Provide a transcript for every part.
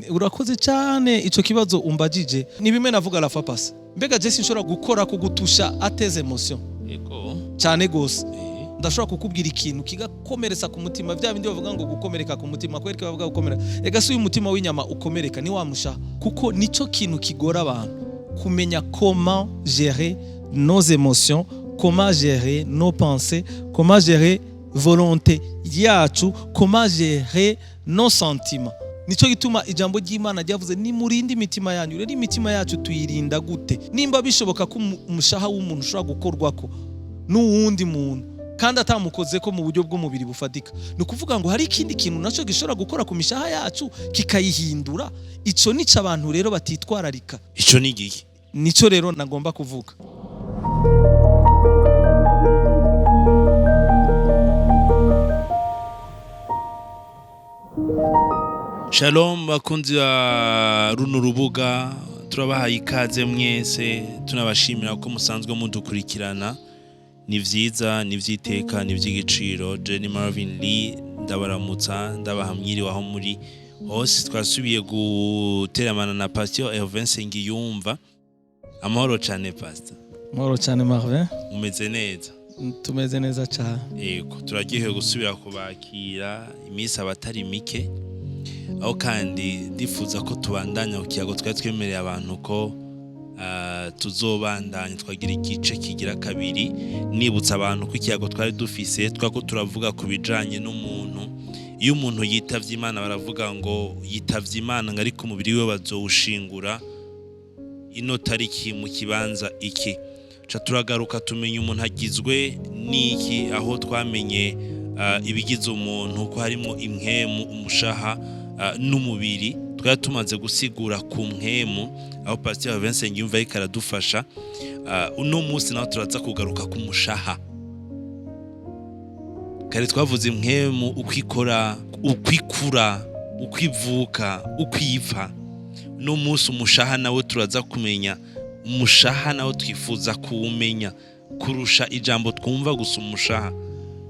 Urakoze cyane. Ico kibazo umbajije ni bimwe navuga la fois passée. Mbega je sinshobora gukora kugutusha à tes émotions? Yego. Cyane gose. Ndashobora kukubwira ikintu kigakomeretsa ku mutima, bya bindi bavuga ngo gukomereka ku mutima. Kwereka bavuga gukomereka, ega si uyu mutima w'inyama ukomereka, ni wa mushaha, kuko nico kintu kigora abantu kumenya comment gérer nos émotions, comment gérer nos pensées, comment gérer volonté yacu, comment gérer nos sentiments. Nico gituma ijambo ry'Imana ryavuze: "Nimurinde imitima yanyu." Rero imitima yacu tuyirinda gute, nimba bishoboka ko umushaha w'umuntu ushobora gukorwako n'uwundi muntu kandi atamukoze ko mu buryo bw'umubiri bufatika? Ni ukuvuga ngo hari ikindi kintu nacyo gishobora gukora ku mishaha yacu kikayihindura. Ico nico abantu rero batitwararika. Ico ni igiki? Nico rero nagomba kuvuga. Shalom bakunzi ba runo rubuga, turabahaye ikaze mwese, tunabashimira ko musanzwe mudukurikirana. Ni vyiza, ni vy'iteka, ni vy'igiciro. Jenny Marvin Lee ndabaramutsa, ndabaha mwiriwe aho muri hose. Twasubiye guteramana na Pastor Hervé Nsengiyumva. Amahoro cane, Pastor. Mahoro cyane, Marvin. Mumeze neza? Tumeze neza cyane. Yego, turaryohewe gusubira kubakira, iminsi abatari mike. Aho kandi ndifuza ko tubandanya ku kiyago twari twemereye abantu ko tuzobandanya, twagira igice kigira kabiri. Nibutsa abantu ko ikiyago twari dufise twako turavuga ku bijanye n'umuntu. Iyo umuntu yitavye Imana, baravuga ngo yitavye Imana, ngo ariko umubiri we bazowushingura ino tariki mu kibanza iki. Ca turagaruka tumenya umuntu agizwe n'iki, aho twamenye ibigize umuntu, ko harimo impwemu, umushaha n'umubiri. Twari tumaze gusigura ku mpwemu, aho Pasteur Vincent yumva ariko aradufasha. Uno munsi naho turaza kugaruka ku mushaha. Kare twavuze impwemu, uko ikora, uko ikura, uko ivuka, uko ipfa. Uno munsi umushaha nawe turaza kumenya. Umushaha nawe twifuza kuwumenya kurusha ijambo twumva gusa. Umushaha,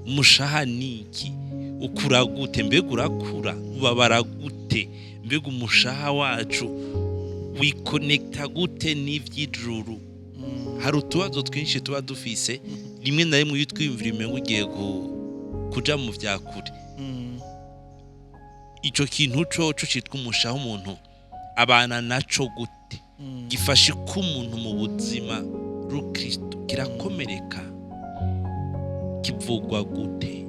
umushaha ni iki? Ukura gute? Mbega urakura, ubabara gute? Mbega umushaha wacu wikonekita gute n'iby'ijuru? Hari utubazo twinshi tuba dufise. Rimwe na rimwe iyo twiyumvira, umengo ugiye kuja mu vya kure. Ico kintu coco citwa umushaha, umuntu abana naco gute? Gifasha ko umuntu mu buzima rukristo kirakomereka, kivugwa gute,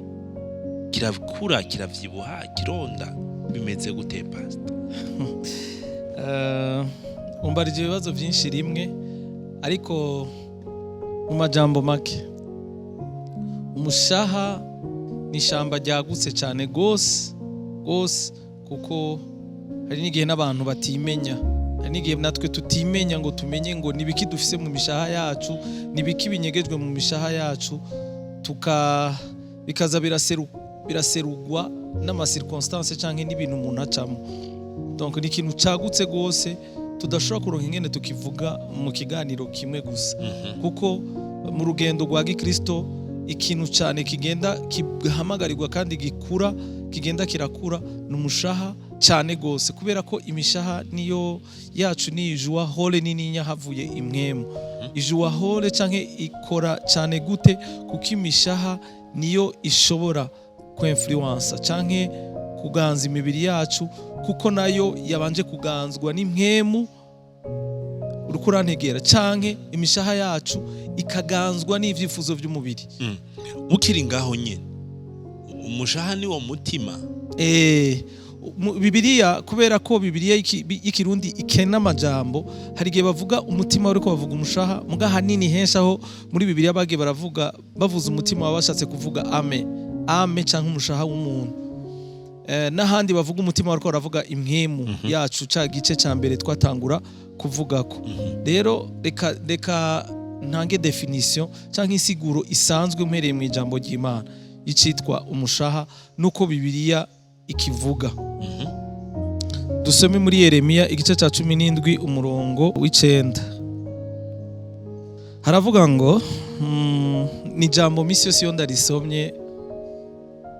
kirakura, kiravyibuha, kironda, bimeze gute, Pastor? Umbarije ibibazo byinshi rimwe, ariko mu majambo make, umushaha ni ishyamba ryagutse cyane gose gose, kuko hari n'igihe n'abantu batimenya, hari n'igihe natwe tutimenya ngo tumenye ngo nibiki dufise mu mishaha yacu, nibiki binyegejwe mu mishaha yacu, tuka bikaza biraserugwa n'ama circonstances canke n'ibintu umuntu acamo. Donc ni ikintu cagutse gose tudashobora kuronka ingene tukivuga mu kiganiro kimwe gusa, kuko mu rugendo rwa gikristo ikintu cyane kigenda kihamagarirwa kandi gikura, kigenda kirakura, ni umushaha cyane gose, kubera ko imishaha niyo yacu ni ijuwa rôle nininya havuye impwemu. Ijuwa rôle canke ikora cyane gute? Kuko imishaha niyo ishobora kwinfluensa canke kuganza imibiri yacu, kuko nayo yabanje kuganzwa n'impwemu. Uriko urantegera? Canke imishaha yacu ikaganzwa n'ivyifuzo by'umubiri. Ukiri ngaho nyine, umushaha ni wo mutima? Bibiliya, kubera ko Bibiliya y'Ikirundi ikena amajambo, hari igihe bavuga umutima ariko bavuga umushaha. Muga hanini henshi aho muri Bibiliya bagiye baravuga, bavuze umutima, baba bashatse kuvuga âme canke umushaha w'umuntu. N'ahandi bavuga umutima bariko baravuga impwemu yacu, ca gice ca mbere twatangura kuvugako. Rero reka ntange définition canke insiguro isanzwe mpereye mu ijambo ry'Imana icitwa umushaha nuko Bibiliya ikivuga. Dusome muri Yeremiya igice cya 17 umurongo w'9. Haravuga ngo ni ijambo misi yose iyo ndarisomye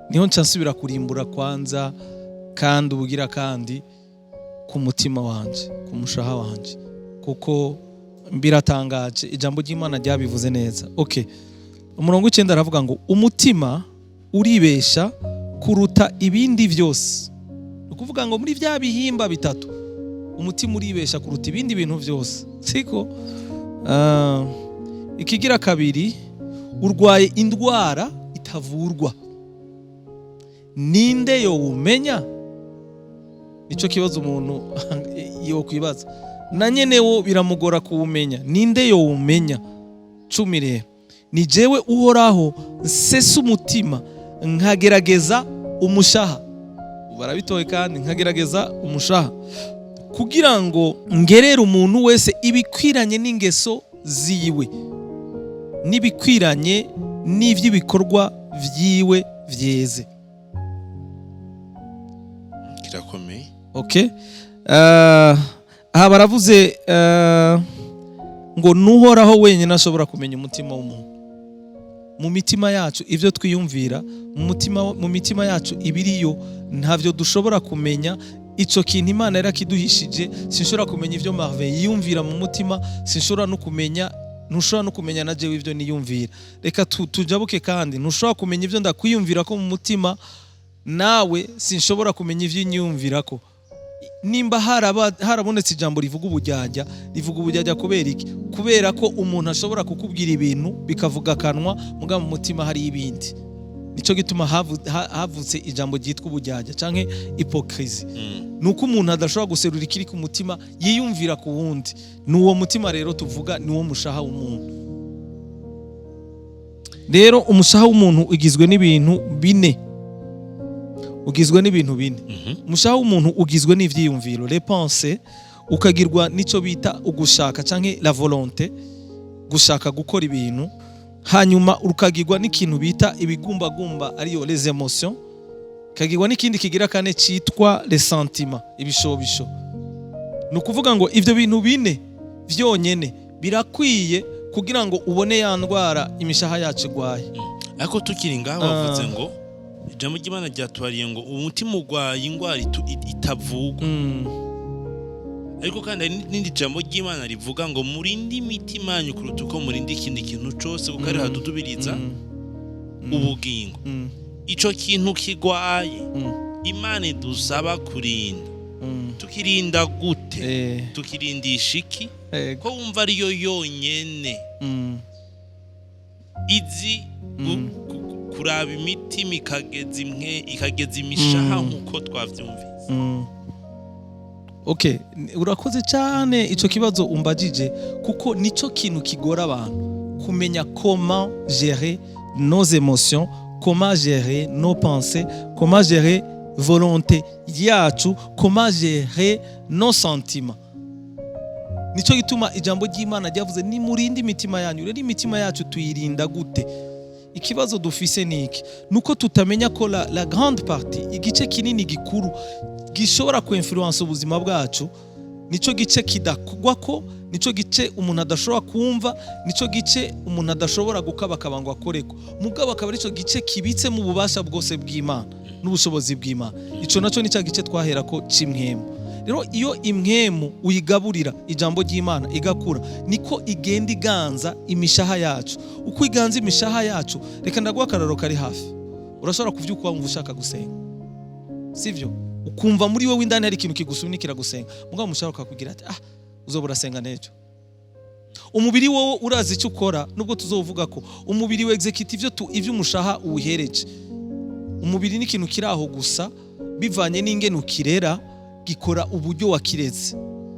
niho nca nsubira kurimbura kwanza, kandi ubugira kandi Ku mutima wanje, ku mushaha wanje, kuko biratangaje, ijambo ry'Imana ryabivuze neza. Okay, umurongo w'icenda aravuga ngo: "Umutima uribesha kuruta ibindi byose." Ni ukuvuga ngo muri bya bihimba bitatu, umutima uribesha kuruta ibindi bintu byose, siko? Ikigira kabiri, urwaye indwara itavurwa, ninde yowumenya? Nicyo kibazo umuntu yokwibaza, na nyene wo biramugora kuwumenya. Ninde yowumenya? 10 rero: "Ni jewe Uhoraho nsesa umutima, nkagerageza umushaha." Barabitoye kandi nkagerageza umushaha, kugira ngo ngerere umuntu wese ibikwiranye n'ingeso ziwe n'ibikwiranye n'iby'ibikorwa vyiwe vyeze. Kirakomeye. Okay, aha baravuze ngo nuhoraho wenyine ashobora kumenya umutima w'umuntu. Mu mitima yacu, ibyo twiyumvira mu mutima, mu mitima yacu ibiriyo, ntavyo dushobora kumenya. Ico kintu Imana yarakiduhishije. Sinshobora kumenya ibyo Marvin yiyumvira mu mutima, sinshobora no kumenya, ntushobora no kumenya na jewe ibyo niyumvira. Reka tujabuke. Kandi ntushobora kumenya ibyo ndakwiyumvira ko mu mutima, nawe sinshobora kumenya ibyo nyiyumvira ko. Nimba harabonetse ijambo rivuga ubujyajya, rivuga ubujyajya kubera iki? Kubera ko umuntu ashobora kukubwira ibintu bikavuga akanwa, muga mu mutima hari ibindi. Nicyo gituma havutse ijambo ryitwa ubujyajya canke hypocrisie. Ni uko umuntu adashobora guserura ikiri ku mutima yiyumvira ku wundi. Ni uwo mutima rero tuvuga, ni wo mushaha w'umuntu. Rero umushaha w'umuntu ugizwe n'ibintu bine, ugizwe n'ibintu bine. Umushaha w'umuntu ugizwe n'ivyiyumviro, les pensées, ukagirwa n'ico bita ugushaka canke la volonté, gushaka gukora ibintu, hanyuma ukagirwa n'ikintu bita ibigumbagumba, ariyo les émotions, ukagirwa n'ikindi kigira kane citwa les sentiments, ibishobisho. Ni ukuvuga ngo ivyo bintu bine vyonyene birakwiye kugira ngo ubone ya ndwara imishaha yacu igwaye. Ariko tukiri ngaho, wavuze ngo ijambo ry'Imana ryatubariye ngo umutima urwaye indwara itavugwa. Ariko kandi hari n'irindi jambo ry'Imana rivuga ngo murinde imitima yanyu kuruta uko murinda ikindi kintu cose, kuko ari hadudubiriza ubugingo. Ico kintu kigwaye, Imana idusaba kurinda, tukirinda gute? Tukirindisha iki? Ko wumva ariyo yonyene izi kuraba imitima, ikageza imwe, ikageza imishaha, nk'uko twavyumvise. Okay, urakoze cyane ico kibazo umbajije, kuko nico kintu kigora abantu kumenya: comment gérer nos émotions, comment gérer nos pensées, comment gérer volonté yacu, comment gérer nos sentiments. Nico gituma ijambo ry'Imana ryavuze: "Nimurinde imitima yanyu." Rero imitima yacu tuyirinda gute? Ikibazo dufise ni iki: nuko tutamenya ko la grande partie, igice kinini gikuru gishobora kuinfluence ubuzima bwacu, nico gice kidakugwa ko, nico gice umuntu adashobora kumva, nico gice umuntu adashobora gukabakaba ngo akoreko, mugabo akaba arico gice kibitsemo ububasha bwose bw'Imana n'ubushobozi bw'Imana. Ico naco ni cya gice twahera ko c'imwemu. Rero iyo imwemu uyigaburira ijambo ry'Imana, igakura, niko igenda iganza imishaha yacu. Uko iganza imishaha yacu, reka ndaguha akararo kari hafi. Urashobora kuvyuka wumva ushaka gusenga, sivyo? Ukumva muri wowe indani hari ikintu kigusunikira gusenga, mugabo umushaha ukakubwira ati: "Ah, uzoba urasenga n'ejo." Umubiri wowe urazi icyo ukora, nubwo tuzovuga ko umubiri we exécute ivyo tu ivyo umushaha uwuhereje. Umubiri ni ikintu kiri aho gusa, bivanye n'ingene ukirera, gikora uburyo wakireze.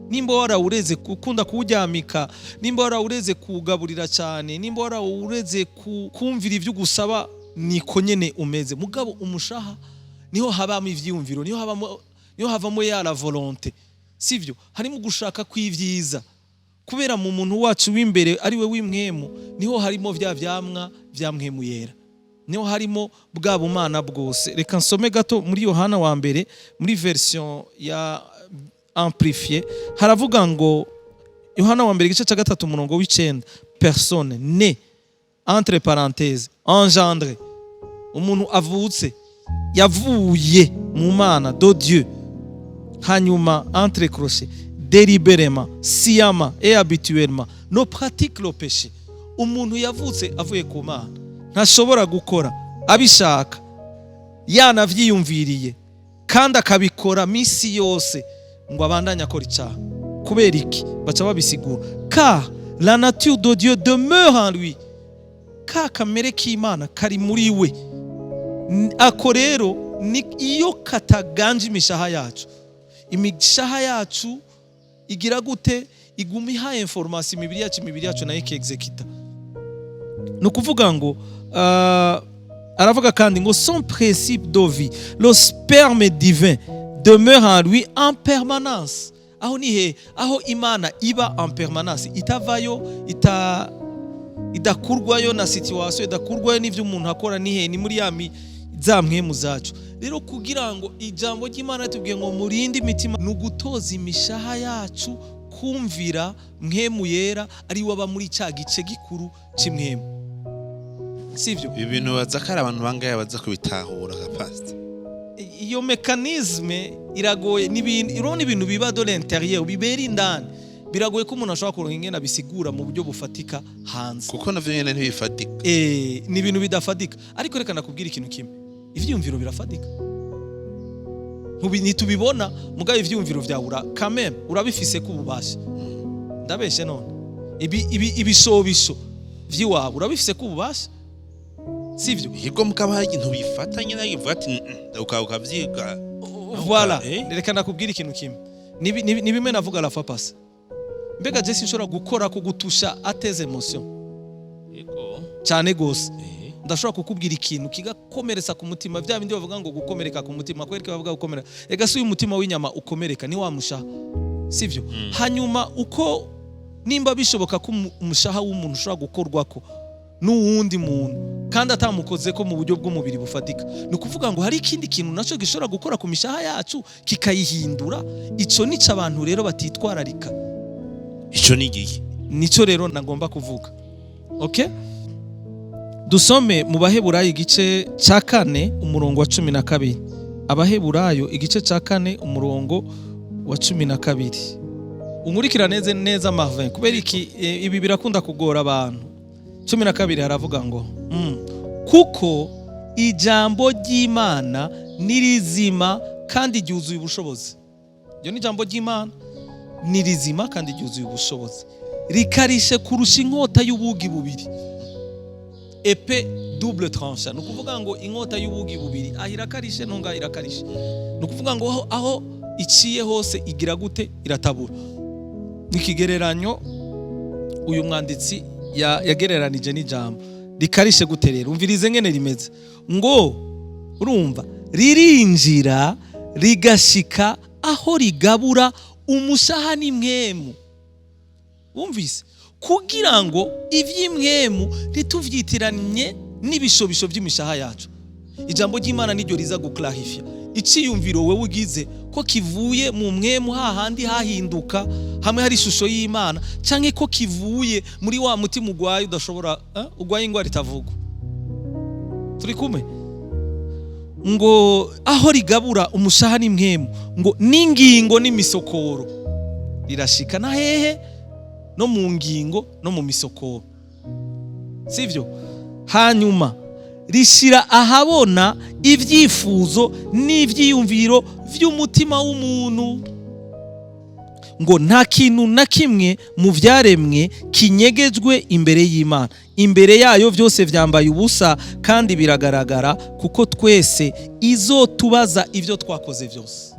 Nimba warawureze gukunda kuwuryamika, nimba warawureze kuwugaburira cyane, nimba warawureze kumvira ibyo ugusaba, niko nyene umeze. Mugabo umushaha niho habamo ivyiyumviro, niho havamo ya la volonté, sivyo? Harimo gushaka kw'ivyiza, kubera mu muntu wacu w'imbere, ari we w'imwemu, niho harimo vya vyamwa vya Mpwemu Yera, niho harimo bwa bumana bwose. Reka nsome gato muri Yohana wa mbere, muri version ya amplifiée. Haravuga ngo, Yohana wa mbere igice cya 3 umurongo w'9: "Personne né, entre parenthèses, engendré", umuntu avutse, yavuye mu Mana, de Dieu. Hanyuma, entre crochets, délibérément, sciemment et habituellement, ne pratique le péché. Umuntu yavutse avuye ku Mana ntashobora gukora abishaka, yanavyiyumviriye, kandi akabikora misi yose, ngo abandanye akora icyaha. Kubera iki? Baca babisigura: car la nature de Dieu demeure en lui, ka kamere k'Imana kari muri we. Ako rero ni iyo kataganje imishaha yacu, imishaha yacu igira gute? Iguma iha information imibiri yacu, imibiri yacu nayo ikexekita. Ni ukuvuga ngo aravuga kandi ngo son principe de vie, le sperme divin, demeure en lui en permanence. Aho ni he? Aho Imana iba en permanence, itavayo, idakurwayo na situation, idakurwayo n'ibyo umuntu akora, ni he? Ni muri ya za mpwemu zacu. Rero kugira ngo ijambo ry'Imana ritubwiye ngo murinde imitima, ni ugutoza imishaha yacu kumvira Mpwemu Yera, ari we aba muri cya gice gikuru cy'impwemu, sivyo? Ibi bintu baza ko ari abantu bangahe baza kubitahura, nka pastor? Iyo mécanisme iragoye. Ni ibintu, urabona, ibintu biba de l'intérieur, bibera indani, biragoye ko umuntu ashobora kuronka ingene abisigura mu buryo bufatika hanze. Kuko navyo nyene ntibifatika. Ni ibintu bidafatika. Ariko reka nakubwira ikintu kimwe: ivyiyumviro birafatika. Ntitubibona, mugabo ivyiyumviro vyawe quand même urabifise ko ububasha. Ndabeshe none? Ibi ibishobisho vy'iwawe urabifise ko ububasha, sivyo? Yego, mukaba hari ikintu bifatanye nayo ivuga ati ukavyiga. Voilà. Eh? Reka nakubwira ikintu kimwe. Ni bimwe navuga la fois passée. Mbega je sinshobora gukora kugutusha à tes émotions? Yego. Cyane gose. Eh. Ndashobora kukubwira ikintu kigakomeretsa ku mutima, bya bindi bavuga ngo gukomereka ku mutima. Kwereka bavuga gukomereka, ega si uyu mutima w'inyama ukomereka, ni wa mushaha, sivyo? Hanyuma uko nimba bishoboka ko umushaha w'umuntu ushobora gukorwako n'uwundi muntu kandi atamukoze ko mu buryo bw'umubiri bufatika, ni ukuvuga ngo hari ikindi kintu nacyo gishobora gukora ku mishaha yacu kikayihindura. Ico nico abantu rero batitwararika. Ico ni igiki? Nico rero nagomba kuvuga. Okay, dusome mu Baheburayo igice cya 4, umurongo wa 12. Abaheburayo igice cya 4, umurongo wa 12. Unkurikira neza neza, Marvin, kubera iki ibi birakunda kugora abantu. 12 haravuga ngo kuko ijambo ry'Imana ni rizima kandi ryuzuye ubushobozi. Iryo ni ijambo ry'Imana, ni rizima kandi ryuzuye ubushobozi, rikarishe kurusha inkota y'ubugi bubiri, épée double tranchant. Ni ukuvuga ngo inkota y'ubugi bubiri, aho irakarishe no ngaho irakarishe. Ni ukuvuga ngo aho iciye hose igira gute? Iratabura. Ni ikigereranyo uyu mwanditsi yagereranije n'ijambo. Rikarishe gute rero? Umvirize ngene rimeze. Ngo urumva, ririnjira rigashika aho rigabura umushaha n'impwemu. Wumvise? Kugira ngo iby'impwemu ntituvyitiranye n'ibishobisho by'imishaha yacu. Ijambo ry'Imana niryo riza guclarifia iciyumviro wewe ugize, ko kivuye mu mpwemu, hahandi hahinduka hamwe hari ishusho y'Imana, canke ko kivuye muri wa mutima ugwaye, udashobora, ugwaye ingwara itavugwa. Turi kumwe? Ngo aho rigabura umushaha n'impwemu, ngo n'ingingo n'imisokoro. Rirashika na hehe? No mu ngingo no mu misokoro, sivyo? Hanyuma rishira ahabona ibyifuzo n'ibyiyumviro by'umutima w'umuntu. Ngo nta kintu na kimwe mu byaremwe kinyegejwe imbere y'Imana. Imbere yayo byose byambaye ubusa kandi biragaragara, kuko twese izotubaza ibyo twakoze byose.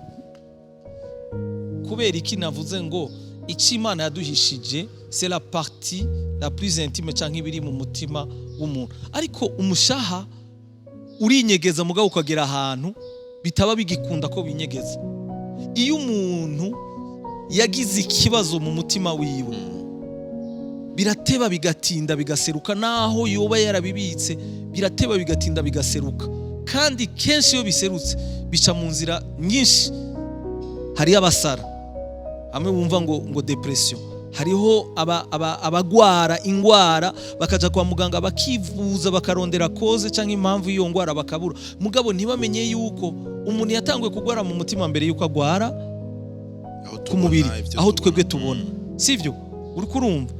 Kubera iki navuze ngo icyo Imana yaduhishije, c'est la partie la plus intime, cyangwa ibiri mu mutima w'umuntu? Ariko umushaha urinyegeza, mugabo ukagera ahantu bitaba bigikunda ko binyegeza. Iyo umuntu yagize ikibazo mu mutima wiwe, birateba bigatinda bigaseruka. Naho yoba yarabibitse, birateba bigatinda bigaseruka. Kandi kenshi iyo biserutse bica mu nzira nyinshi. Hariyo abasara, hamwe wumva ngo dépression. Hariho abagwara ingwara, bakaja kwa muganga, bakivuza, bakarondera cause cyangwa impamvu y'iyo ngwara, bakabura. Mugabo ntibamenye yuko umuntu yatanguye kugwara mu mutima mbere yuko agwara. Aho ku mubiri, tubona, ivyo aho twebwe tubona. Tubona, sivyo? Uriko urumva,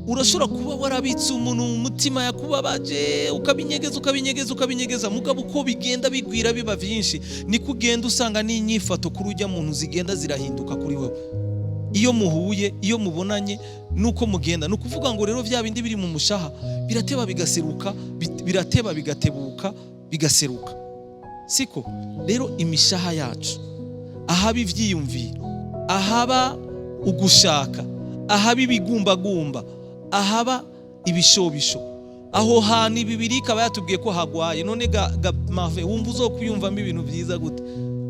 urashobora kuba warabitse umuntu mu mutima yakubabaje, ukabinyegeza, ukabinyegeza, ukabinyegeza, mugabo uko bigenda bigwira, biba byinshi, niko ugenda usanga n'inyifato kuri ujya muntu zigenda zirahinduka kuri wewe. Iyo muhuye, iyo mubonanye, nuko mugenda. Ni ukuvuga ngo rero bya bindi biri mu mushaha birateba bigaseruka, birateba bigatebuka, bigaseruka, siko? Rero imishaha yacu, ahaba ivyiyumviro, ahaba ugushaka, ahaba ibigumbagumba, ahaba ibishobisho, aho hantu ibibiri ikaba yatubwiye ko hagwaye. None ga Marvin, wumva uzokwiyumvamo ibintu byiza gute?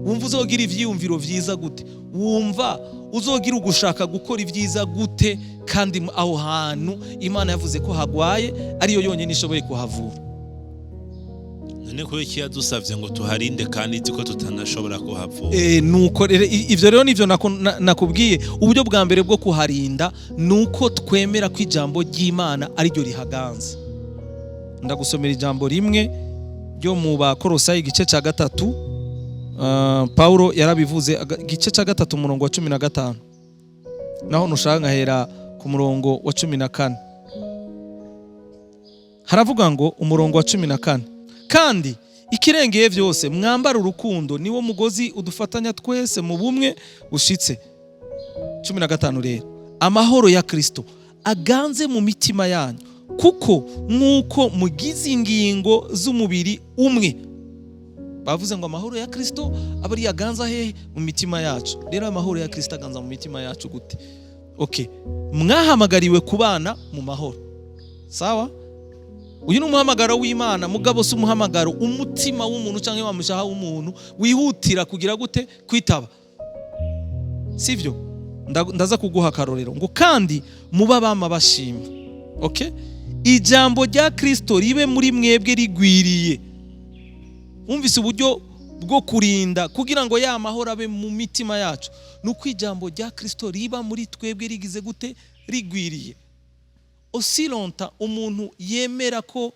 Wumva uzogira ivyiyumviro vyiza gute? Wumva uzogira ugushaka gukora ibyiza gute, kandi aho hantu Imana yavuze ko hagwaye, ariyo yonyine ishoboye kuhavura? None kubera iki yadusavye ngo tuharinde kandi izi ko tutanashobora kuhavura? Nuko rero ivyo rero nivyo nakubwiye. Uburyo bwa mbere bwo kuharinda nuko twemera ko ijambo ry'Imana ariryo rihaganza. Ndagusomera ijambo rimwe ryo mu Bakorosayi, igice cya 3. Paulo yarabivuze, igice cya 3, umurongo wa 15. Naho nushaka nkahera ku murongo wa 14. Haravuga ngo, umurongo wa 14: "Kandi ikirengeye byose, mwambara urukundo, niwo mugozi udufatanya twese mu bumwe bushitse." 15 rero: "Amahoro ya Kristo aganze mu mitima yanyu, kuko nk'uko mugize ingingo z'umubiri umwe." Bavuze ngo amahoro ya Kristo aba ari aganza hehe? Mu mitima yacu. Rero amahoro ya Kristo aganza mu mitima yacu gute? Okay, mwahamagariwe kubana mu mahoro. Sawa, uyu ni umuhamagaro w'Imana, mugabo si umuhamagaro umutima w'umuntu cyangwa wa mushaha w'umuntu wihutira kugira gute? Kwitaba, sivyo? Ndaza kuguha akarorero. Ngo: "Kandi muba bama bashima." Okay, "Ijambo rya Kristo ribe muri mwebwe rigwiriye." Wumvise uburyo bwo kurinda kugira ngo ya mahoro abe mu mitima yacu? Ni uko ijambo rya Kristo riba muri twebwe rigize gute? Rigwiriye. Aussi longtemps umuntu yemera ko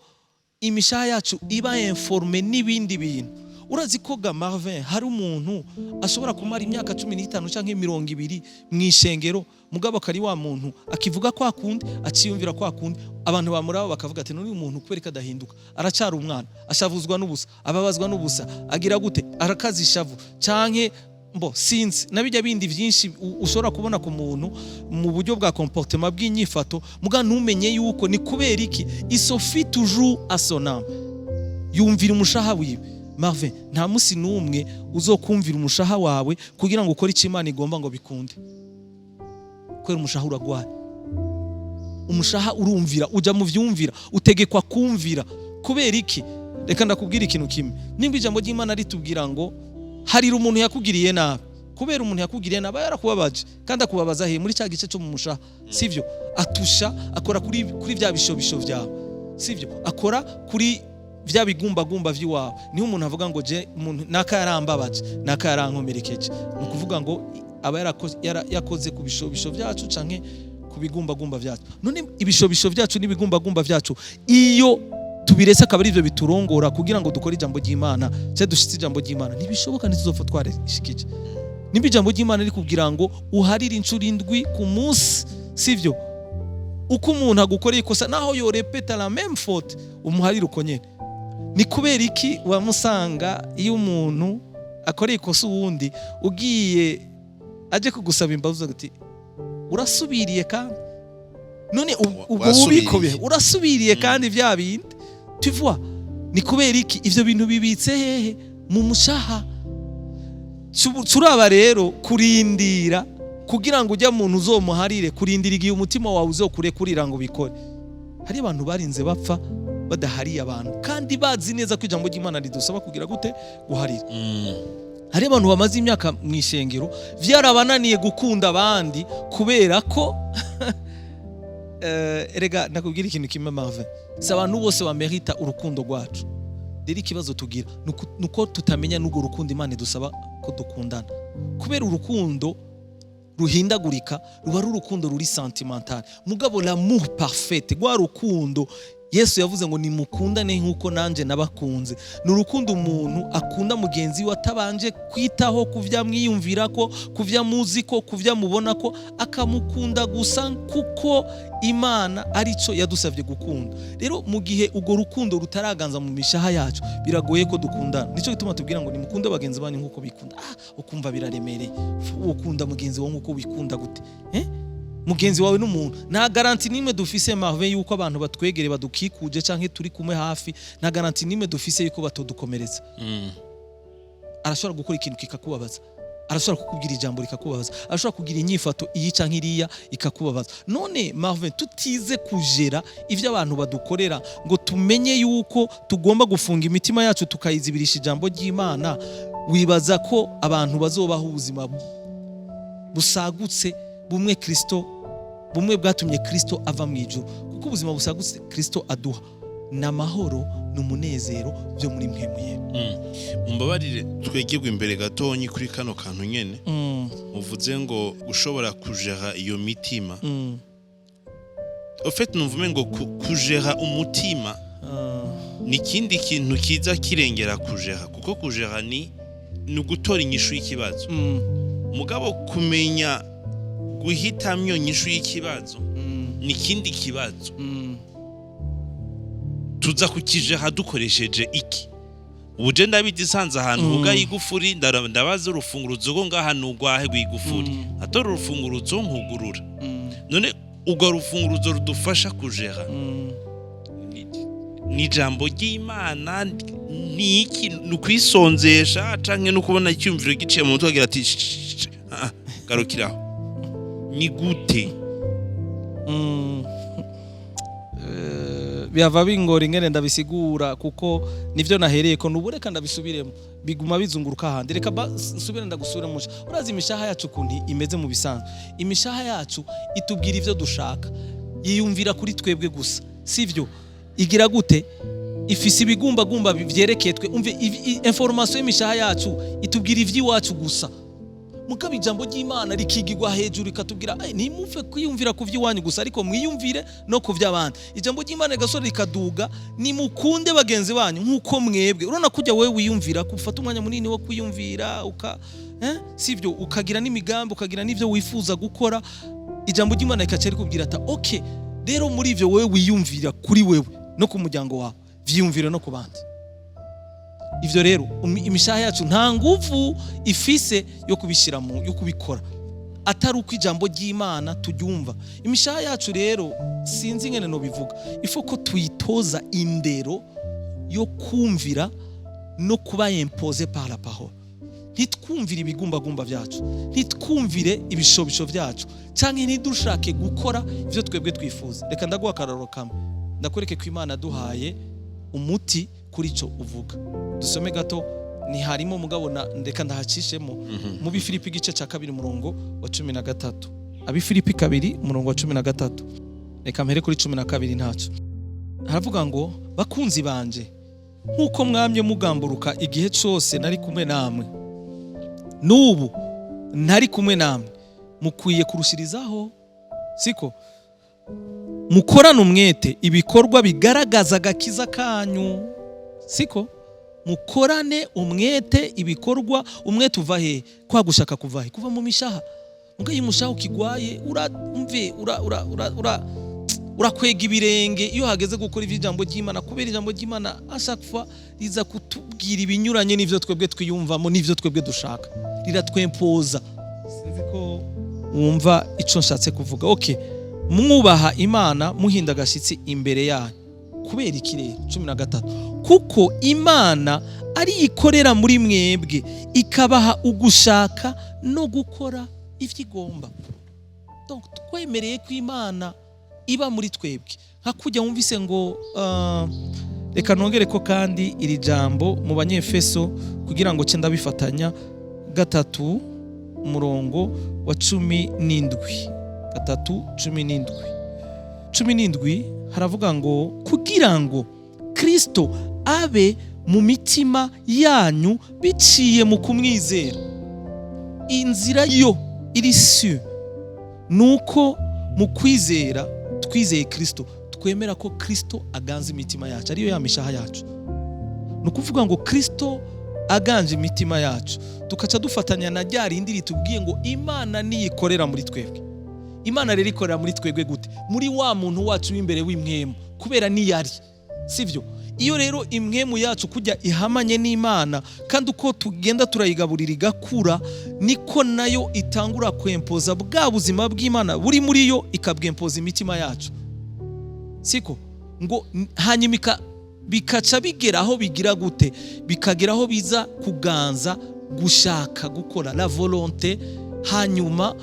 imishaha yacu iba informé n'ibindi bintu. Urazi ko ga Marvin, hari umuntu ashobora kumara imyaka 15 cyangwa 20 mu ishengero, mugabo akari wa muntu akivuga kwa kundi, aciyumvira kwa kundi. Abantu bamuraba bakavuga ati: "N'uyu muntu kubera ko adahinduka, aracyari umwana, ashavuzwa n'ubusa, ababazwa n'ubusa, agira gute, arakaza ishavu," canke mbo sinzi na bijya bindi byinshi ushobora kubona ku muntu mu buryo bwa comportement, bw'inyifato, muga ntumenye yuko ni kubera iki. Il se fie toujours à son âme, yumvira umushaha wiwe. Marvin, nta musi n'umwe uzokumvira umushaha wawe kugira ngo ukore icyo Imana igomba ngo bikunde, kubera umushaha uragwaye. Umushaha urumvira, ujya mu vyumvira, utegekwa kumvira. Kubera iki? Reka ndakubwira ikintu kimwe. Nimba ijambo ry'Imana ritubwira ngo harira umuntu yakugiriye nabi, kubera umuntu yakugiriye nabi aba yarakubabaje, kandi akubabaza he? Muri cya gice cyo mu mushaha, sivyo? Atusha, akora kuri bya bishobisho byawe, sivyo? Akora kuri bya bigumbagumba by'iwawe. Niho umuntu avuga ngo: "Je umuntu naka yarambabaje, naka yarankomerekeje." Ni ukuvuga ngo aba yakoze ku bishobisho byacu canke ku bigumbagumba byacu. None ibishobisho byacu n'ibigumbagumba byacu, iyo tubiretse akaba ari ibyo biturongora kugira ngo dukore ijambo ry'Imana cyangwa dushitse ijambo ry'Imana, ntibishoboka, ntituzopfa twarishikije. Nimba ijambo ry'Imana rikubwira ngo uharire inshuro 7 ku munsi, sivyo? Uko umuntu agukoreye ikosa, naho yorepeta la même faute, umuharire uko nyene. Ni kubera iki wamusanga iyo umuntu akoreye ikosa uwundi, ugiye aje kugusaba imbabazi, uti: "Urasubiriye kandi"? None ubwo bubiko Wasubiriye. Urasubiriye kandi bya bindi, tu vois? Ni kubera iki? Ivyo bintu bibitse hehe? Mu mushaha. Turaba rero kurindira kugira ngo ujya muntu uzomuharire, kurindira igihe umutima wawe uzokurekurira ngo ubikore. Hari abantu barinze bapfa badahariye abantu, kandi bazi neza ko ijambo ry'Imana ridusaba kugira gute? Guharira. Hari abantu bamaze imyaka mu ishengero vyarabananiye gukunda abandi, kubera ko erega nakubwira ikintu kimwe, Marvin, si abantu bose bamerita urukundo rwacu. Rero ikibazo tugira nuko tutamenya n'urwo rukundo Imana idusaba ko dukundana, kubera urukundo ruhindagurika ruba ari urukundo ruri sentimental. Mugabo l'amour parfait, rwa rukundo Yesu yavuze ngo nimukundane nk'uko nanjye nabakunze. Ni urukundo umuntu akunda mugenzi we atabanje kwitaho kuvyamwiyumvira, ko kuvyamuzi, ko kuvyamubona, ko akamukunda gusa kuko Imana arico yadusabye gukunda. Rero mu gihe urwo rukundo rutaraganza mu mishaha yacu, biragoye ko dukundana. Nico gituma tubwira ngo nimukunde bagenzi banyu nk'uko bikunda. Ukumva biraremereye. Ukunda mugenzi wawe nk'uko wikunda gute, eh? Mugenzi wawe n'umuntu, nta garantie n'imwe dufise, Marvin, yuko abantu batwegere, badukikuje canke turi kumwe hafi, nta garantie n'imwe dufise yuko batodukomeretsa. Arashobora gukora ikintu kikakubabaza, arashobora kukubwira ijambo rikakubabaza, arashobora kugira inyifato iyi canke iriya ikakubabaza. None Marvin, tutize kujera ivyo abantu badukorera, ngo tumenye yuko tugomba gufunga imitima yacu tukayizibirisha ijambo ry'Imana, wibaza ko abantu bazobaho ubuzima busagutse bumwe Kristo, bumwe bwatumye Kristo ava mu ijuru? Kuko ubuzima busagutse Kristo aduha ni amahoro, ni umunezero byo muri mpwemu yera. Mumbabarire twegerwe imbere gatonyi kuri kano kantu nyene muvuze ngo ushobora kujera iyo mitima. Au fait, numvume ngo kujera umutima ni ikindi kintu kiza kirengera kujera, kuko kujera ni ugutora inyishu y'ikibazo. Mugabo kumenya guhitamwo iyo nyishu y'ikibazo ni ikindi kibazo. Tuza kukijera dukoresheje iki? Ubu je ndabizi, isanze ahantu hugaye igufuri, ndabaza urufunguruzo rwo ngaha ni urwahe rw'igufuri, atora urufunguruzo nkugurura. None urwo rufunguruzo rudufasha kujera ni ijambo ry'Imana? Ni iki? Ni ukwisonzesha canke no kubona icyumviro giciye mu mutwe agira ati: "Sh, sh, sh, ah, ah, garukiraho"? Ni gute? Bihava bingora ingene ndabisigura, kuko nivyo nahereye ko nubu. Reka ndabisubiremo, biguma bizunguruka ahandi. Reka nsubire ndagusubiremo. Urazi imishaha yacu ukuntu imeze? Mu bisanzwe imishaha yacu itubwira ivyo dushaka, yiyumvira kuri twebwe gusa, sivyo? Igira gute? Ifise ibigumbagumba vyerekeye twe. Umve, information y'imishaha yacu itubwira ivy'iwacu gusa. Mugabo ijambo ry'Imana rikigirwa hejuru, rikatubwira: "Ay, ntimuve kwiyumvira ku vy'iwanyu gusa, ariko mwiyumvire no ku vy'abandi." Ijambo ry'Imana rigasore rikaduga: nimukunde bagenzi banyu nk'uko mwebwe. Urabona kujya wewe wiyumvira, ko ufata umwanya munini wo kwiyumvira, uka sivyo, ukagira n'imigambi, ukagira n'ivyo wifuza gukora. Ijambo ry'Imana rikaca rikubwira ati: "Okay, rero muri ivyo wewe wiyumvira kuri wewe no ku muryango wawe, vyiyumvire no ku bandi." Ivyo rero imishaha yacu nta nguvu ifise yo kubishira mu yo kubikora, atari uko ijambo ry'Imana turyumva. Imishaha yacu rero, sinzi ingene no bivuga, ifo ko tuyitoza indero yo kumvira no kuba imposé par la parole. Ntitwumvire ibigumbagumba byacu, ntitwumvire ibishobisho byacu, canke ntidushake gukora ivyo twebwe twifuza. Reka ndaguha akararo kamwe, ndakwereke ko Imana duhaye umuti kuri ico uvuga. Dusome gato, ntiharimo, mugabo na ndeka ndahacishemo. Mu Bifilipi igice cya 2, umurongo wa 13. Abifilipi 2, umurongo wa 13. Reka mpere kuri 12 ntaco. Haravuga ngo: "Bakunzi banje, nk'uko mwamye mugamburuka igihe cyose nari kumwe namwe, n'ubu ntari kumwe namwe mukwiye kurushirizaho, siko? Mukorane umwete ibikorwa bigaragaza agakiza kanyu." Siko? Mukorane umwete ibikorwa. Umwete uva he? Kwa gushaka kuva he? Kuva mu mishaha. Muga iyo umushaha ukigwaye, uramve ura ura ura ura urakwega ibirenge iyo hageze gukora ivy'ijambo ry'Imana, kubera ijambo ry'Imana à chaque fois riza kutubwira ibinyuranye n'ivyo twebwe twiyumvamo n'ivyo twebwe dushaka, riratwempoza. Sinzi ko wumva ico nshatse kuvuga. Okay, mwubaha Imana, muhinda agashyitsi imbere yayo. Kubera iki rero? 13: kuko Imana ari ikorera muri mwebwe, ikabaha ugushaka no gukora ivyo igomba. Donc twemereye ko Imana iba muri twebwe, nka kujya wumvise ngo reka nongere ko kandi iri jambo mu Banyefeso kugira ngo ce ndabifatanya. 3, umurongo wa 17. 3, 17, 17, haravuga ngo: "Kugira ngo Kristo abe mu mitima yanyu biciye mu kumwizera." Inzira yo iri su nuko mu kwizera twizeye Kristo, twizeye ko Kristo aba muri twebwe. Twemera ko Kristo aganza imitima yacu, ariyo ya mishaha yacu. Ni ukuvuga ngo Kristo aganje imitima yacu, tukaca dufatanya na rya rindi ritubwiye ngo Imana niyikorera muri twebwe. Imana rero ikorera muri twebwe gute? Muri wa muntu wacu w'imbere w'impwemu, kubera niyari, sibyo? Iyo rero impwemu yacu kujya ihamanye n'Imana, kandi uko tugenda turayigaburira igakura, niko nayo itangura kwempoza bwa buzima bw'Imana buri muri yo, ikabwempoza imitima yacu, siko? Ngo hanyuma bikaca bigera aho bigira gute? Bikagera aho biza kuganza gushaka gukora la volonté. Hanyuma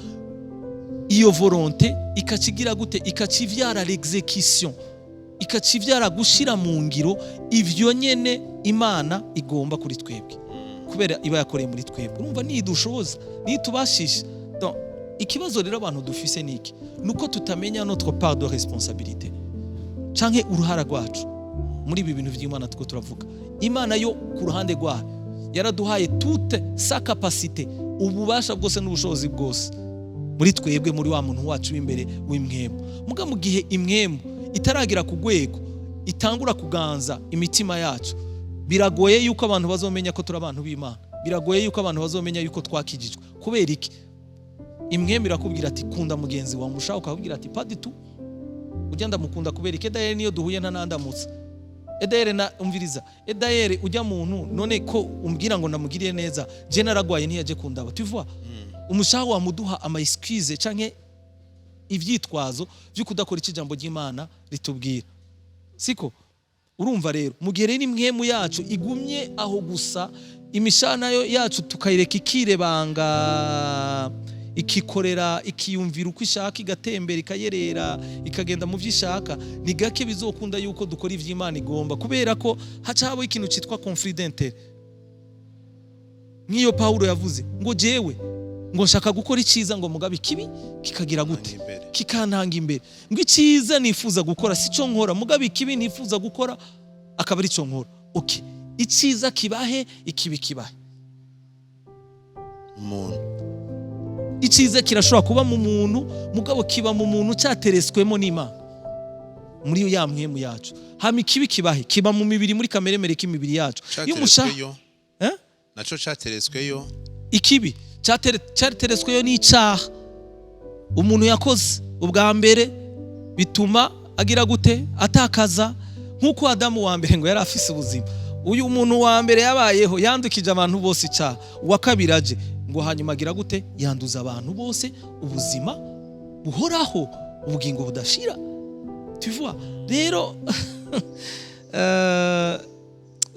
iyo volonté ikaca igira gute? Ikaca ivyara l'exécution, ikaca ivyara gushira mu ngiro ivyo nyene Imana igomba kuri twebwe, kubera iba yakoreye muri twebwe. Urumva, nidushoboza, nitubashisha. Donc, ikibazo rero abantu dufise niki? Nuko tutamenya notre part de responsabilité canke uruhara rwacu muri ibi bintu vy'Imana. Tuko turavuga Imana yo ku ruhande rwayo yaraduhaye toute sa capacité, ububasha bwose n'ubushobozi bwose muri twebwe, muri wa muntu wacu w'imbere w'impwemu. Muga mu gihe impwemu itaragera ku rwego itangura kuganza imitima yacu, biragoye yuko abantu bazomenya ko turi abantu b'Imana, biragoye yuko abantu bazomenya yuko twakijijwe. Kubera iki? Impwemu irakubwira ati: "Kunda mugenzi wawe." Ushaka ukakubwira ati: "Pas du tout, ujya ndamukunda kubera iki? Edayeri niyo duhuye ntanandamutsa. Edayeri na umviriza, edayeri ujya muntu, none ko umbwira ngo ndamugiriye neza, je naragwaye ntiyaje kundaba?" Tu vois, umushaha wamuduha ama excuse canke ivyitwazo byo kudakora icyo ijambo ry'Imana ritubwira, siko? Urumva rero, mu gihe rero impwemu yacu igumye aho gusa, imishana yo yacu tukayireka ikirebanga, ikikorera, ikiyumvira uko ishaka, igatembera, ikayerera, ikagenda mu byo ishaka, ni gake bizokunda yuko dukora ivy'Imana igomba, kubera ko haca habaho ikintu cyitwa conflit d'intérêt, nk'iyo Pawulo yavuze ngo: "Jewe ngo nshaka gukora icyiza, ngo mugabe ikibi kikagira gute?" Imbere. Kikantanga imbere. Ngo icyiza nifuza gukora si cyo nkora, mugabe ikibi nifuza gukora akaba ari cyo nkora. Okay, icyiza kibahe? Ikibi kibahe? Umuntu. Icyiza kirashobora kuba mu muntu, mugabo kiba mu muntu cyateretswemo n'Imana muri ya mpwemu yacu. Hama ikibi kibahe? Kiba mu mibiri, muri kameremere k'imibiri yacu. Iyo umusha Cyateretsweyo. Eh? Naco cyateretsweyo. Ikibi cyateretsweyo n'icyaha umuntu yakoze ubwa mbere, bituma agira gute? Atakaza. Nk'uko Adamu wa mbere ngo yari afise ubuzima, uyu muntu wa mbere yabayeho yandukije abantu bose icyaha. Uwa kabiri aje, ngo hanyuma agira gute? Yanduza abantu bose ubuzima buhoraho, ubugingo budashira. Tu vois rero,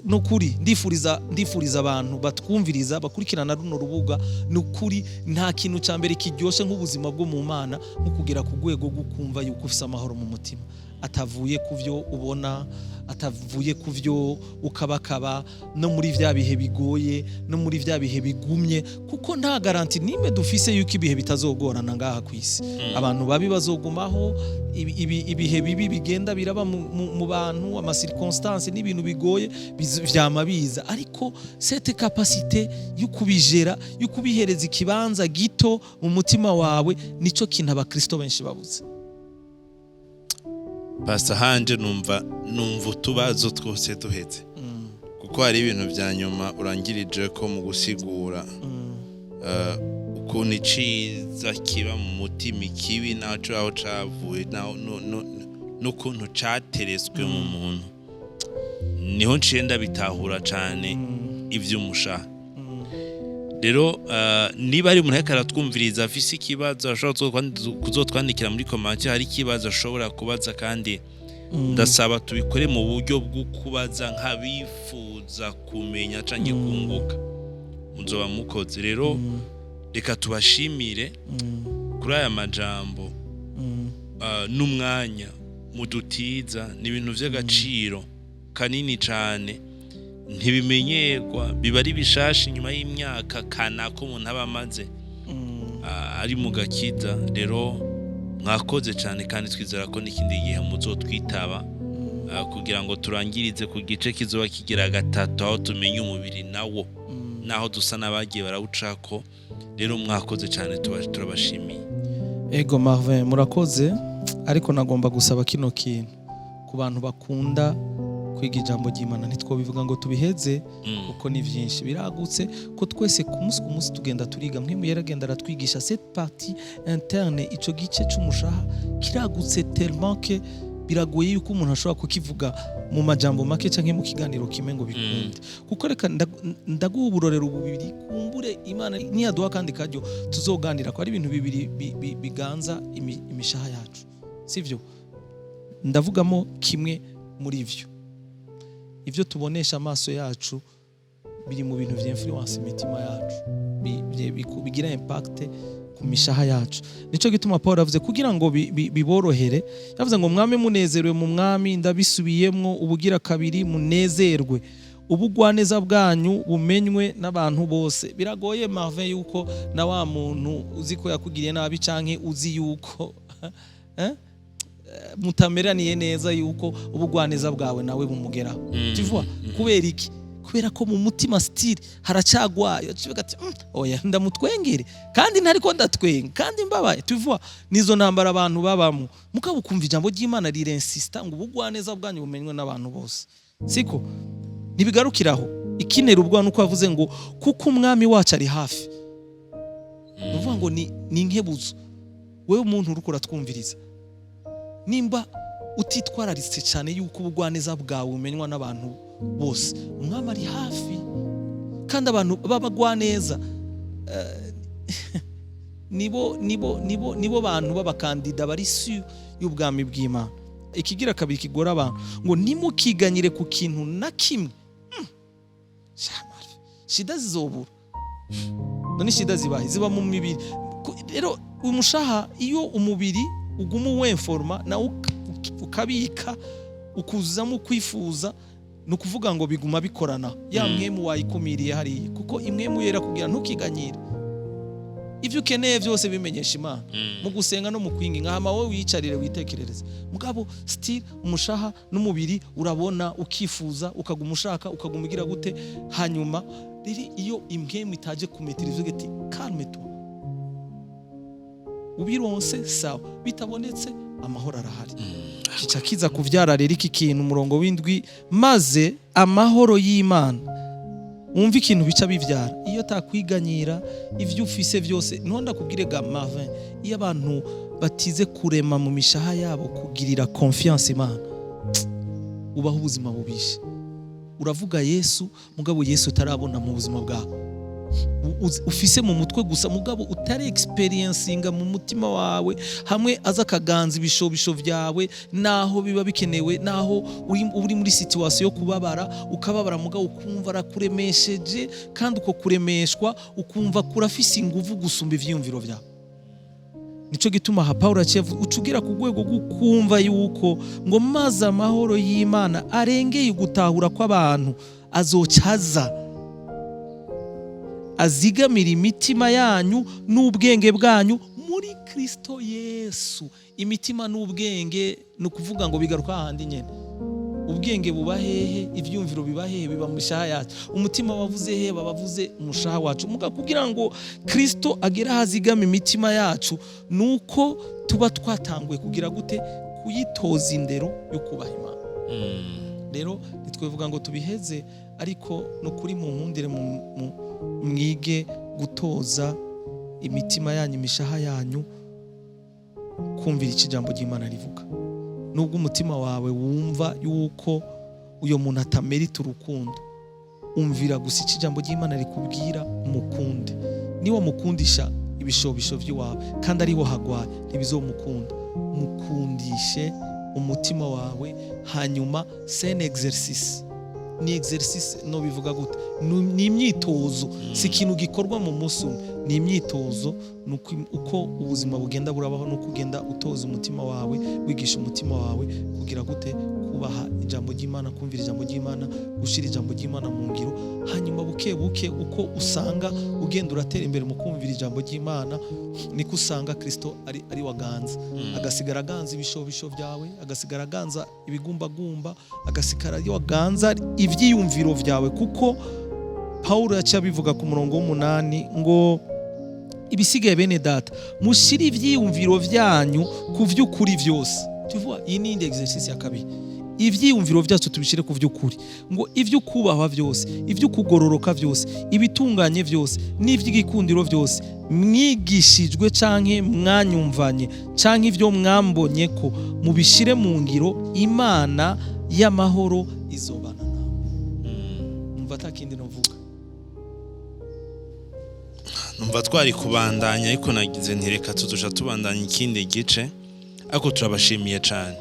nukuri ndifuriza abantu batwumviriza, bakurikirana runo rubuga, nukuri nta kintu cya mbere kiryoshye nk'ubuzima bwo mu Mana, nko kugera ku rwego rwo kumva yuko ufite amahoro mu mutima atavuye ku byo ubona, atavuye ku byo ukabakaba, no muri bya bihe bigoye, no muri bya bihe bigumye, kuko nta garantie n'imwe dufise yuko ibihe bitazogorana ngaha ku isi. Abantu babi bazogumaho, ibihe bibi bigenda biraba mu bantu, ama circonstances n'ibintu bigoye vyama biza, ariko cette capacité yo kubijera, yo kubihereza ikibanza gito mu mutima wawe, nico kintu abakristo benshi babuze. Pastor, hanje numva utubazo twose duheze, kuko hari ibintu vya nyuma urangirije ko mu gusigura ukuntu iciza kiba mu mutima, ikibi naco aho cavuye, n'ukuntu cateretswe mu muntu. Niho nciye ndabitahura cane ivy'umushaha. Rero niba ari umuntu ariko aratwumviriza afise ikibazo, ashobora kuzotwandikira muri commentaire. Hari ikibazo ashobora kubaza, kandi ndasaba tubikore mu buryo bwo kubaza nk'abifuza kumenya canke kunguka. Muzoba mukoze. Rero reka tubashimire kuri aya majambo n'umwanya mudutiza. Ni ibintu vy'agaciro kanini cane, ntibimenyerwa, biba ari bishasha inyuma y'imyaka kanaka umuntu aba amaze ari mu gakiza. Rero mwakoze cyane, kandi twizera ko n'ikindi gihe muzotwitaba kugira ngo turangirize ku gice kizoba kigira gatatu, aho tumenya umubiri nawo naho dusa n'abagiye barawucako. Rero mwakoze cyane, turabashimiye. Ego Marvin, murakoze, ariko nagomba gusaba kino kintu. Ku bantu bakunda kwiga ijambo ry'Imana, ntitwobivuga ngo tubiheze, kuko ni byinshi, biragutse, ko twese ku munsi ku munsi tugenda turiga. Mpwemu yaragenda aratwigisha cette partie interne. Ico gice c'umushaha kiragutse tellement que biragoye yuko umuntu ashobora kukivuga mu majambo make canke mu kiganiro kimwe ngo bikunde. Kuko reka ndaguha uburorero bubiri, kumbure Imana niyaduha kandi karyo tuzoganira, ko ari ibintu bibiri biganza imishaha yacu, sivyo? Ndavugamo kimwe muri ivyo: ivyo tubonesha amaso yacu biri mu bintu vy'influence imitima yacu, bigira impact ku mishaha yacu. Nico gituma Paul avuze, kugira ngo biborohere, yavuze ngo: "Mwame munezerewe mu Mwami. Ndabisubiyemwo ubugira kabiri, munezerwe. Ubugwaneza bwanyu bumenywe n'abantu bose." Biragoye, Marvin, yuko na wa muntu uzi ko yakugiriye nabi, canke uzi yuko mutameraniye neza, yuko ubugwaneza bwawe nawe bumugeraho. Tu vois? Kubera iki? Kubera ko mu mutima still haracagwaye. Acivuga ati: Oya, ndamutwengere kandi ntariko ndatwenga kandi mbabaye." Tu vois? Nizo ntambara abantu babamo. Mugabo ukumva ijambo ry'Imana rirensista ngo ubugwaneza bwanyu bumenywe n'abantu bose. Siko ntibigarukiraho. Ikinera ubwa nuko yavuze ngo kuko Umwami wacu ari hafi. Ni ukuvuga ngo ni inkebuzo. Wewe umuntu uriko uratwumviriza, nimba utitwararitse cyane yuko ubugwaneza bwawe bumenywa n'abantu bose, Umwami ari hafi. Kandi abantu b'abagwaneza nibo bantu b'abakandida bari sûrs y'ubwami bw'Imana. Ikigira kabiri kigora abantu ngo: "Ntimukiganyire ku kintu na kimwe." Sha, Marvin, shida zizobura? None shida zibahe? Ziba mu mibiri. Rero umushaha, iyo umubiri uguma uwenforma nawe ukabika, ukuzamo kwifuza, ni ukuvuga ngo biguma bikorana ya mpwemu wayikumiriye hariya, kuko impwemu yera kugira ntukiganyire. Ibyo ukeneye byose bimenyesha Imana mu gusenga no mu kwinginga, hama wowe wiyicarire witekerereze. Mugabo still umushaha n'umubiri urabona, ukifuza, ukaguma ushaka, ukaguma ugira gute. Hanyuma rero iyo impwemu itaje kumetiriza, uvuga ati: "Calme toi." Ubironse sawa, bitabonetse amahoro arahari. Kica kiza kuvyara rero iki kintu, umurongo w'indwi: "Maze amahoro y'Imana." Wumva ikintu bica bivyara iyo takwiganyira ivyo ufise vyose. Niho ndakubwire ga Marvin, iyo abantu batize kurema mu mishaha yabo kugirira confiance Imana, ubaho ubuzima bubishe. Uravuga Yesu, mugabo Yesu utarabona mu buzima bwawe, ufise mu mutwe gusa, mugabo utari experiencinga mu mutima wawe, hamwe aza akaganza ibishobisho vyawe naho biba bikenewe, naho uri muri situation yo kubabara, ukababara, mugabo ukumva arakuremesheje, kandi uko kuremeshwa ukumva kurafise inguvu gusumba ivyiyumviro vyawe. Nico gituma aha Paulo aciye uca ugera ku rwego rwo kumva yuko ngo: "Maze amahoro y'Imana arengeye ugutahura kw'abantu azocaza azigamira imitima yanyu n'ubwenge bwanyu muri Kristo Yesu." Imitima n'ubwenge, ni ukuvuga ngo bigaruka hahandi nyene. Ubwenge buba hehe? Ivyumviro biba hehe? Biba mu mishaha yacu. Umutima wavuze he? Babavuze umushaha wacu. Muga kugira ngo Kristo agere aho azigama imitima yacu, nuko tuba twatanguye kugira gute? Kuyitoza indero yo kubaha Imana. Rero ntitwivuga ngo tubiheze, ariko ni ukuri mu nkundire mwige gutoza imitima yanyu, imishaha yanyu, kumvira icyo ijambo ry'Imana rivuga. Nubwo umutima wawe wumva yuko uyo muntu atamerita urukundo, umvira gusa icyo ijambo ry'Imana rikubwira, umukunde. Niba mukundisha ibishobisho by'iwawe kandi ariho hagwaye, ntibizomukunda. Mukundishe umutima wawe. Hanyuma c'est un exercice, ni exercice, no bivuga gute? Ni imyitozo, si ikintu gikorwa mu munsi umwe, ni imyitozo. Ni uko ubuzima bugenda burabaho, nuko ugenda utoza umutima wawe, wigisha umutima wawe kugira gute? Kubaha ijambo ry'Imana, kumvira ijambo ry'Imana, gushyira ijambo ry'Imana mu ngiro. Hanyuma buke buke, uko usanga ugenda uratera imbere mu kumvira ijambo ry'Imana, niko usanga Kristo ari waganza, agasigara aganza ibishobisho byawe, agasigara aganza ibigumbagumba, agasigara ari waganza ibyiyumviro byawe. Kuko Pawulo yaciye abivuga ku murongo w'umunani ngo: "Ibisigaye, bene data, mushyire ibyiyumviro byanyu ku by'ukuri byose." Tu vois, iyi ni indi exercice ya kabiri. Ivyiyumviro vyacu tubishire ku vy'ukuri, ngo ivy'ukubahwa vyose, ivy'ukugororoka vyose, ibitunganye vyose n'ivy'igikundiro vyose mwigishijwe canke mwanyumvanye canke ivyo mwambonye ko mubishire mu ngiro, Imana y'amahoro izobana nawe. Umva, atakindi novuga. Numva twari kubandanya, ariko nagize ntireka tuzoca tubandanya ikindi gice. Ariko turabashimiye cyane,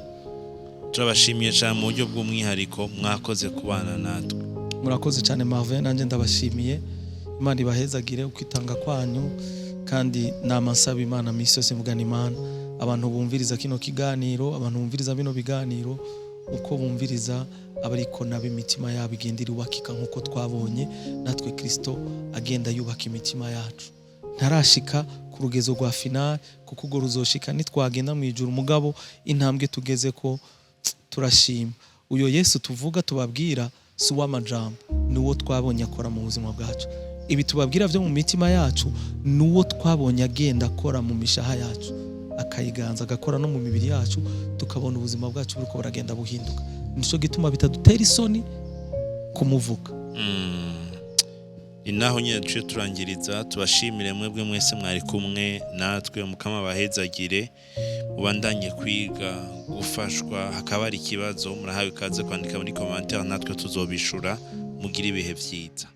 turabashimiye cyane mu buryo bw'umwihariko. Mwakoze kubana natwe. Murakoze cyane, Marvin. Nanjye ndabashimiye. Imana ibahezagire ukwitanga kwanyu. Kandi nama nsaba Imana misi yose, mvugana Imana, abantu bumviriza kino kiganiro, abantu bumviriza bino biganiro, uko bumviriza abariko nabo imitima yabo igenda irubakika, nk'uko twabonye natwe Kristo agenda yubaka imitima yacu. Ntarashika ku rugezo rwa finale, kuko urwo ruzoshika nitwagenda mu ijuru. Mugabo intambwe tugeze ko turashima. Uyo Yesu tuvuga, tubabwira, si uw'amajambo, ni uwo twabonye akora mu buzima bwacu. Ibi tubabwira byo mu mitima yacu ni uwo twabonye agenda akora mu mishaha yacu, akayiganza, agakora no mu mibiri yacu, tukabona ubuzima bwacu buriko buragenda buhinduka. Nico gituma bitadutera isoni kumuvuga. Ni naho nyine duciye turangiriza. Tubashimire mwebwe mwese mwari kumwe natwe. Mukama bahezagire, mubandanye kwiga, gufashwa. Hakaba hari ikibazo, murahawe ikaze kwandika muri commentaire, natwe tuzobishura. Mugire ibihe vyiza.